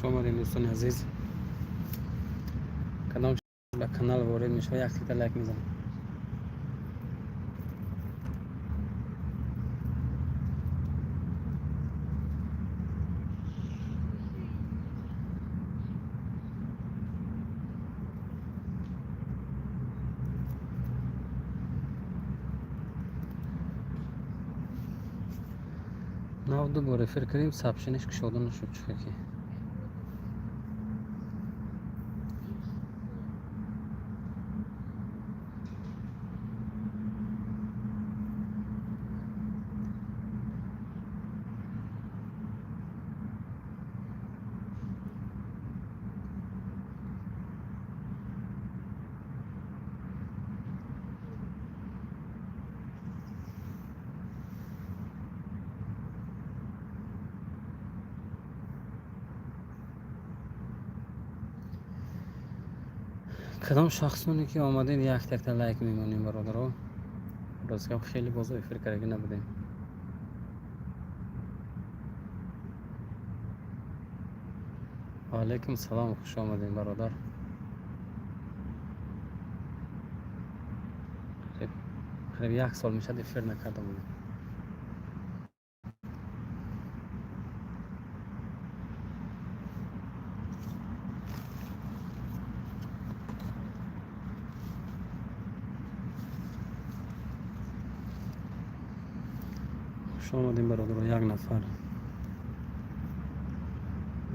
Хуш омадем, дӯстони азиз. Кадом ба канал ворид мешава, як тикта лайк мезанам. Нав ду бор эфир кардем, сообщение ш кушода нашуд, чӣ ки. Кадом шахсоне ки омадед, як такта лайк мемонем, бародаро. Ростгап, хеле бозо эфир кардаги набудем. Ваалайкум салом, хуш омадем, бародар. Қариб як сол мешад, эфир накарда будем. Хуш омадем, бародаро. Як нафар,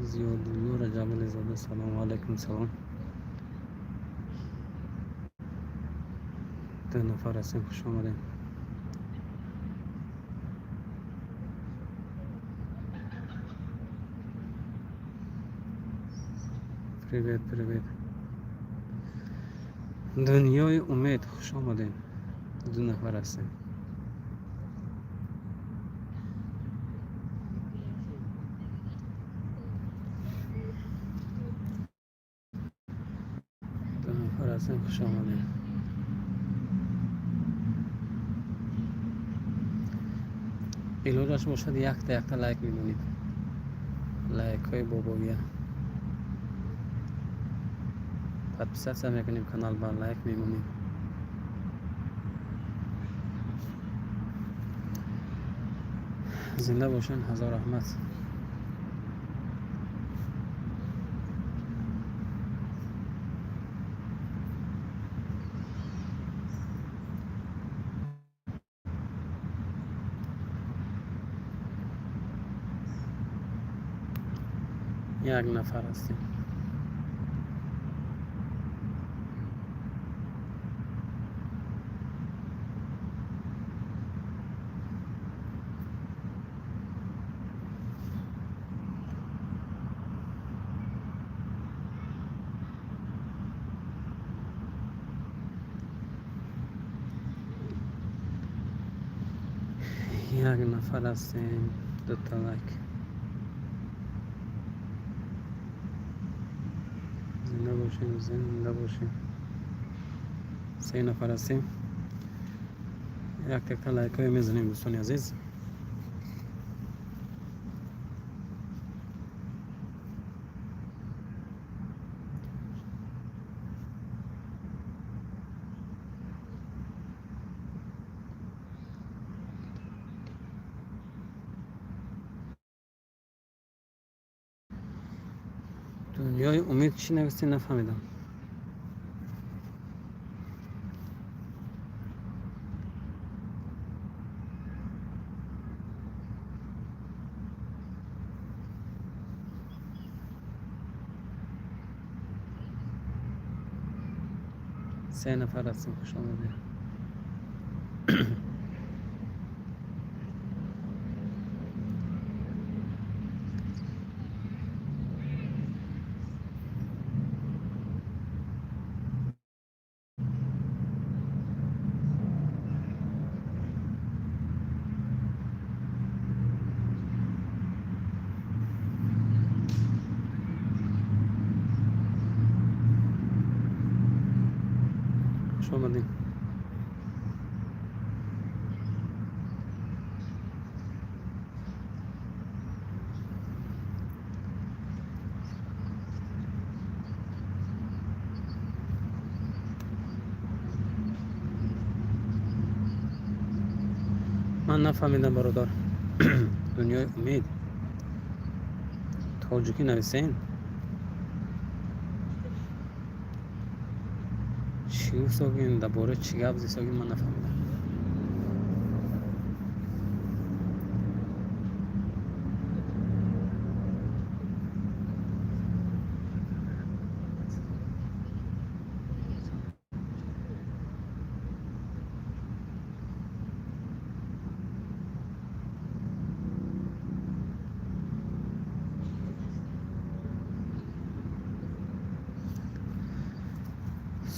Зиёдулло Раҷабализода, салому алайкум, салом. Ду нафар ҳастем, хуш омадем. Привет, привет, Дунёи умед, хуш омадем. Ду нафар ҳастем. Ду нафар ҳастем, хуш омадем. Илоҷаш бошад, якта якта лайк мемонед, лайкҳои бобовия. Подписаться мекунем канал, ба лайк мемонем. Зинда бошен, ҳазор раҳмат. Як нафар ҳастем. Як нафар ҳастем, дута лайк. Зинда бошем, зинда бошем. Се нафар ҳастем, як такта лайкҳое мезанем, дӯстони азиз. Дунёи умед, чӣ нависте, нафаҳмидам. Се нафар ҳастем, хуш омадед. Хуш омадем. Ман нафаҳмидам, бародар. Дунёи умед, тоҷикӣ нависен. Чӣ гуфтогин, дар бораи чӣ гап зисогин, ман нафаҳмидам.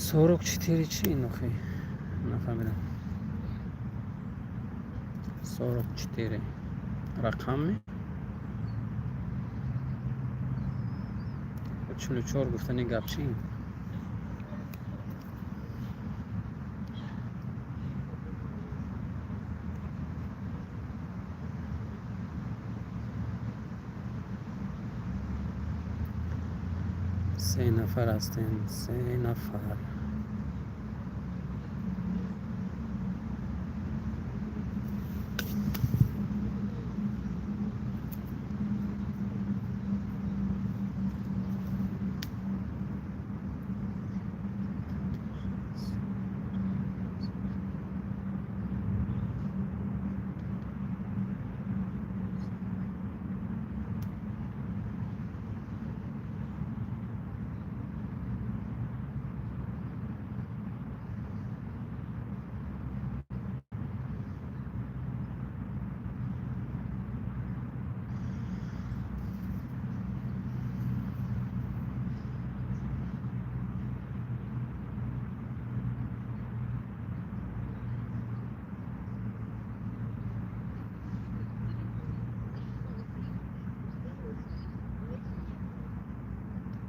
44 чи ин охи? Нафаҳмидам. 44 рақаме, 44 гуфтани гап чи ин? Се нафар ҳастем, се нафар.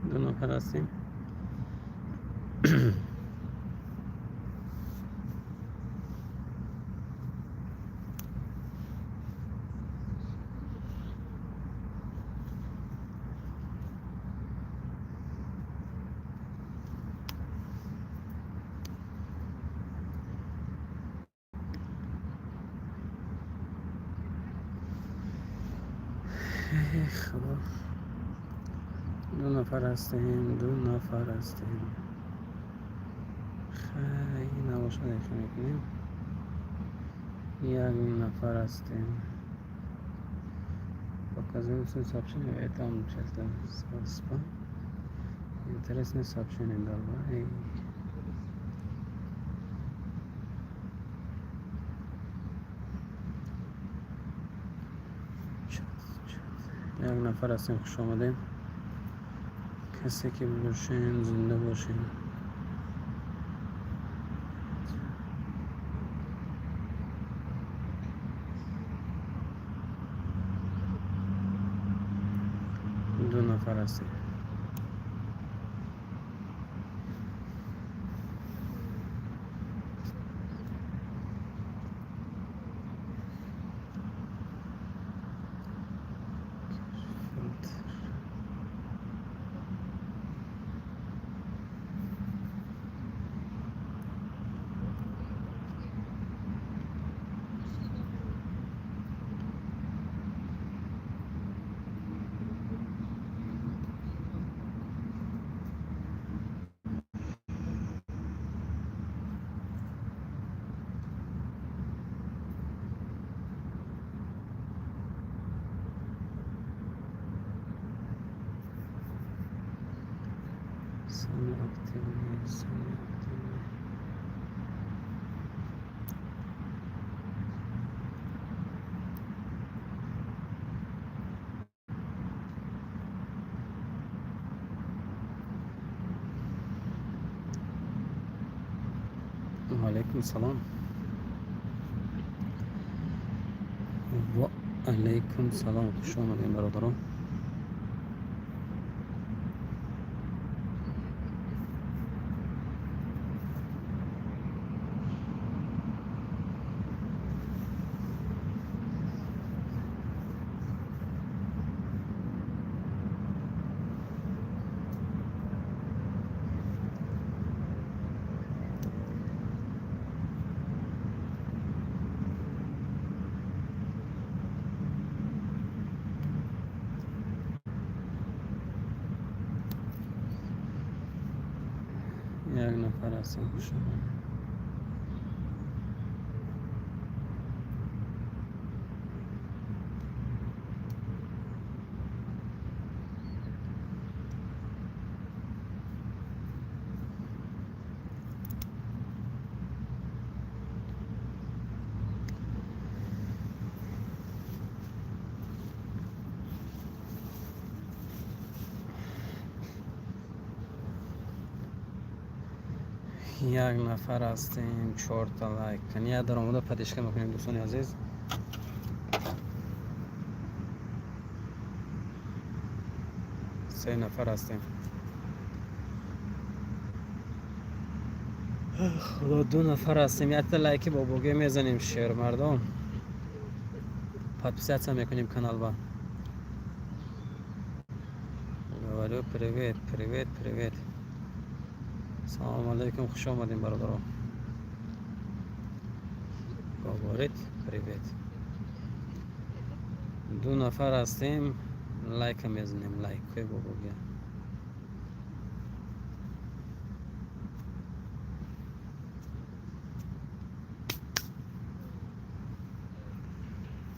Ду нафар ҳастем. Худо, ду нафар ҳастем, ду нафар ҳастем. Хай, набошад, яхе мекунем. Як нафар ҳастем. Показываем сообщение, это он сейчас, да, спам. Интересное сообщение, давай. Як нафар ҳастем, хуш омадем. Касе ки бошен, зинда бошен. Ду нафар ҳастем. Фильтр. Самый активный, самый активный. Валейкум салом. Ва алейкум салом. Хуш омадем, бародарон. Нафар ҳастем, хуш омадед. Як нафар ҳастем, чорта лайк. Ния даромада поддержка мекунем, дӯстони азиз. Се нафар ҳастем. Худо, ду нафар ҳастем. Якта лайки бобоге мезанем, шермардон. Подписаться мекунем каналба. Говорю, привет, привет, привет. Салому алейкум, хуш омадем, бародаро. Говорит привет. Ду нафар ҳастем, лайка мезанем, лайкҳои бобогия.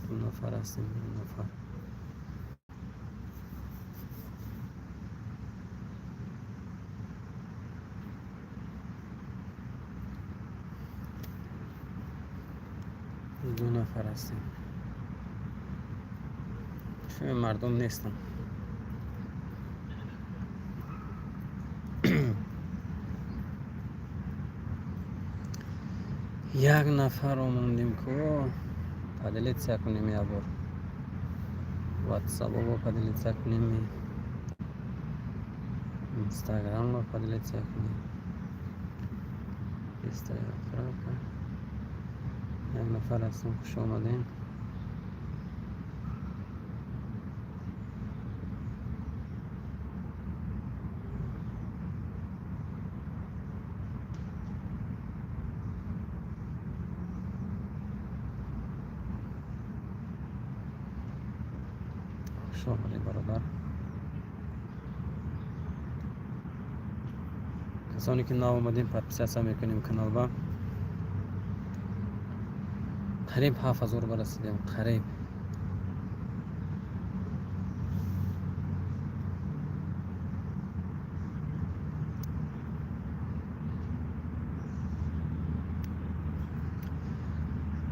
Ду нафар ҳастем, ду нафар. Ду нафар ҳастем. Чун мардум нестанд. Як нафар омондем ку, поделиться кунем як бор. Ватсабо поделиться кунем, Инстаграмро поделиться кунем. Быстрая отправка. Як нафар ҳастем, хуш омадем. Хуш омадед, бародар. Касоне ки нав омадем, подписаться мекунем каналба. Қариб 7000 барасидем, қариб.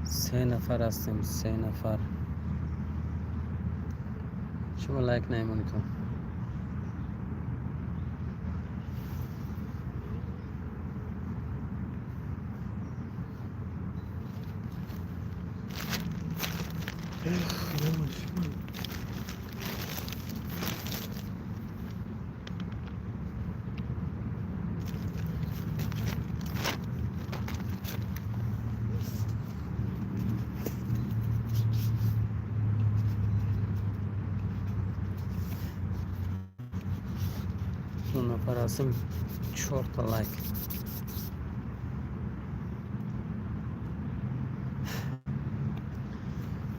Се нафар ҳастем, се нафар. Шумо лайк намемонитон. Эх, худо. Ду нафар ҳастем, чорта лайк.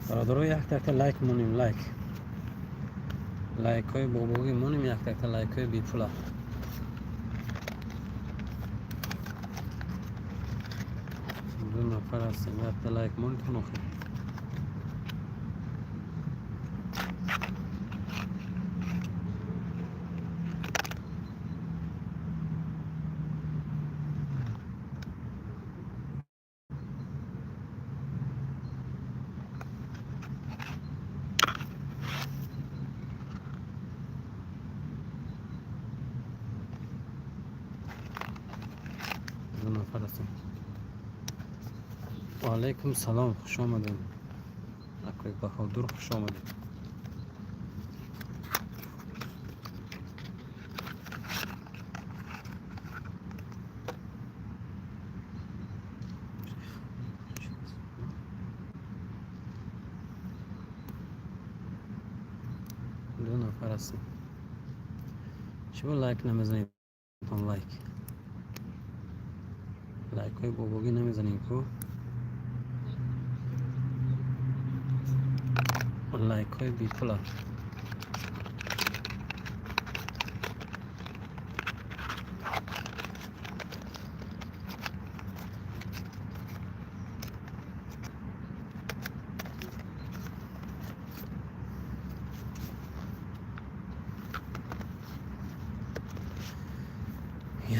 Бародаро, якта якта лайк монем, лайк. Лайкҳои бобогӣ монем, якта якта лайкҳои бепула. Ду нафар ҳастем, якта лайк монитон охир. Ду нафар ҳастем. Ва алайкум салом, хуш омадед. Акои Баҳодур, хуш омадед. Ду нафар ҳастем. Чиба лайк намезанед? Лайк. Лайкҳои бобогӣ намезанем ку. Лайкҳои бепула.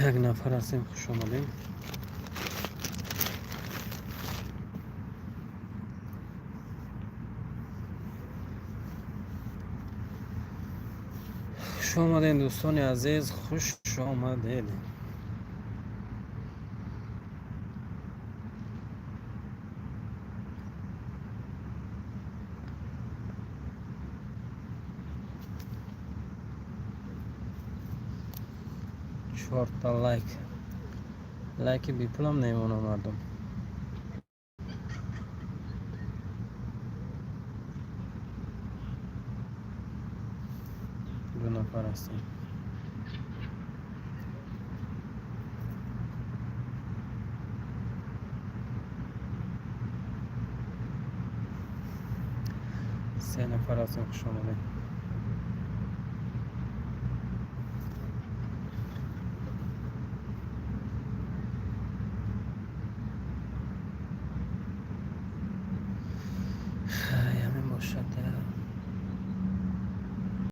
Як нафар ҳастем, хуш омадем. Хуш омадем, дӯстони азиз, хуш омадед. Чорта лайк, лайки бепулам намемонад мардум. Ду нафар ҳастем. Се нафар ҳастем, хуш омадед.